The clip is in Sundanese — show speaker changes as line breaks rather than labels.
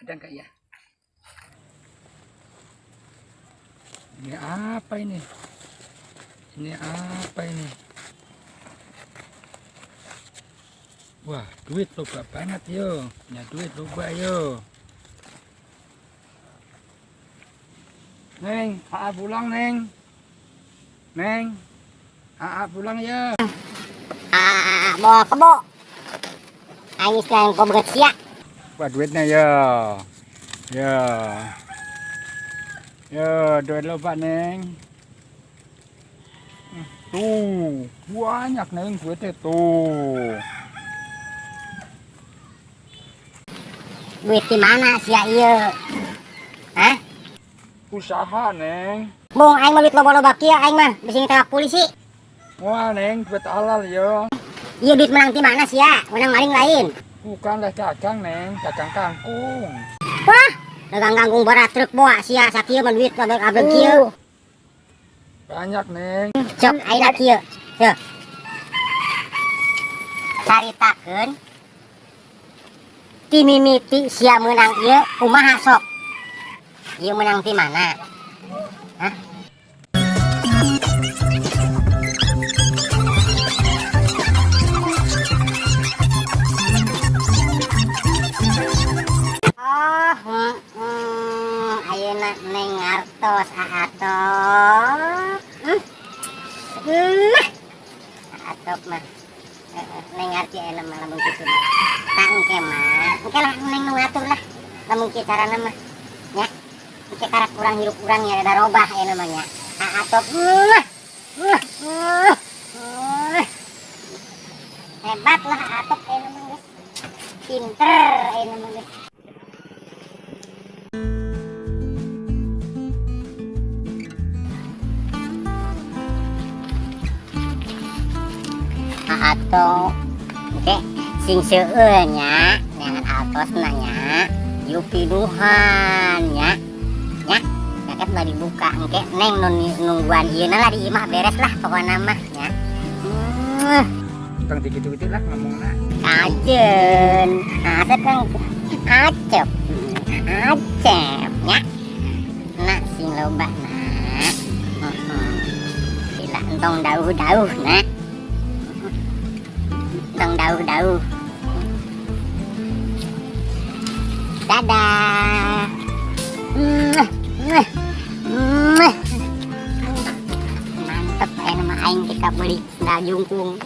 Ada nggak ya? Ini apa ini? Ini apa ini? Wah, duit loba banget yo. Punya duit loba yo. Neng, Aa pulang, Neng. Neng, Aa pulang ya.
Ah, bawa kebo. Aing geus lain goblok sia.
Wah, duitnya ya. Ya. Ya, duit loba, Neng. Tuh, banyak, Neng, duitnya tuh.
Duit di mana sia ieu? Hah?
Usaha, Neng.
Bung aing mah duit loba-loba kieu aing mah bisi ditangkap polisi.
Wah, Neng, duit halal ya.
Ieu duit menang di mana sia? Menang maling lain.
Bukan lah dagang, Neng, dagang kangkung.
Wah, dagang kangkung berat truk boa sia sakieu mah duit abeg kieu.
Banyak, Neng.
Sok ayeuna kieu. Tuh. Caritakeun ti mimiti sia meunang ieu kumaha sok? Ieu meunang ti mana? Hah? Oh, ayeuna neng ngartos aatok. Aatok mah. Neng ngarti ayeuna mah lamun kitu mah. Tak engke mah. Engke lah neng nu ngatur lah. Lamun kieu carana mah. Nya. Engke karak urang hirup urang nya rada robah ayeuna mah nya. Aatok. Hebat lah aatok ayeuna mah geus. Pinter ayeuna mah geus. Atau oke sing seueur nya neangan artosna nya yupiduhan nya nya jaket lah dibuka engke neng nu nungguan ieu lah di imah beres lah pokona mah nya.
Tentang dikitu-kitu lah ngomongna.
Kajen asep kang acep acep nya nak sing loba nak. Gila entong dauh-dauh nak. Entong dauh-dauh. Dadah. Mantep aing mah aing kita beli sendal jungkung.